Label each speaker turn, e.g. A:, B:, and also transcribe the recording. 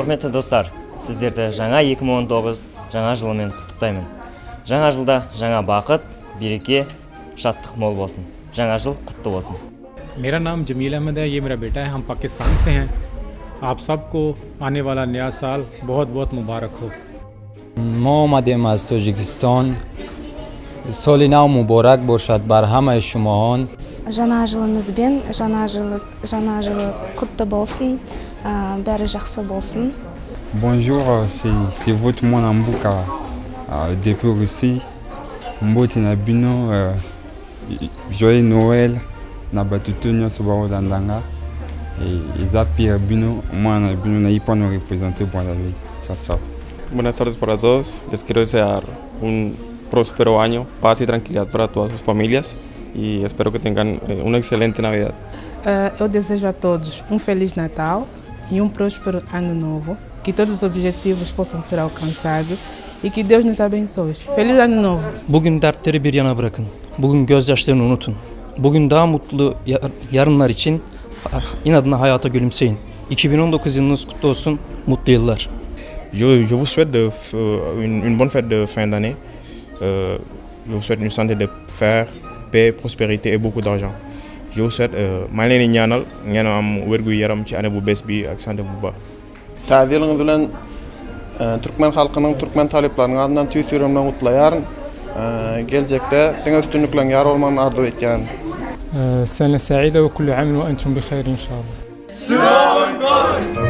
A: Құрметті достар, сіздерді жаңа 2019 жаңа жылымен құттықтаймын. Жаңа жылда жаңа бақыт, береке, шаттық мол болсын. Жаңа жыл құтты болсын.
B: मेरा नाम जमील अहमद है, ये मेरा बेटा है। हम पाकिस्तान से हैं। आप सबको आने वाला नया साल बहुत बहुत मुबारक हो।
C: Мо омадем аз Тоҷикистон. Соли нав муборак бошад бар ҳамаи шумоҳон.
D: Жаңа жылыңызбен, жаңа жылы құтты болсын, бәрі жақсы болсын.
E: Bonjour, c'est votre mwana mboka depuis Russie. Mbote na bino, joyeux Noël na bato to nyonso bakolanda nga. Eza Pierre bino mwana na bino nayi mpona représenter Brazzaville. Ciao, ciao.
F: Buenas tardes para todos. Les quiero desear un próspero año, paz y tranquilidad para todas sus familias y espero que tengan una excelente Navidad.
G: Eu desejo a todos um Feliz Natal e um próspero Ano Novo, que todos os objetivos possam ser alcançados e que Deus nos abençoe. Feliz Ano Novo!
H: Bugün dertleri bir yana bırakın. Bugün gözyaşlarını unutun. Bugün daha mutlu yarınlar için inadına hayata gülümseyin. 2019 yılınız kutlu olsun. Mutlu yıllar.
I: Je vous souhaite une bonne fête de fin d'année. Je vous souhaite une santé de fer, paix, prospérité et beaucoup d'argent. Je vous souhaite maa ngi leen di ñaanal ngeen am wérgu yaram ci année bu bees bi ak santé bu baax.
J: Täze ýylyňyz bilen türkmen halkynyň, türkmen talyplarynyň adyndan tüýs ýüregimden gutlaýaryn. Geljekde diňe üstünlikleň ýar bolmagyny arzuw etýärin.
B: سنة سعيدة وكل عام وأنتم بخير إن شاء الله.
K: С Новым годом!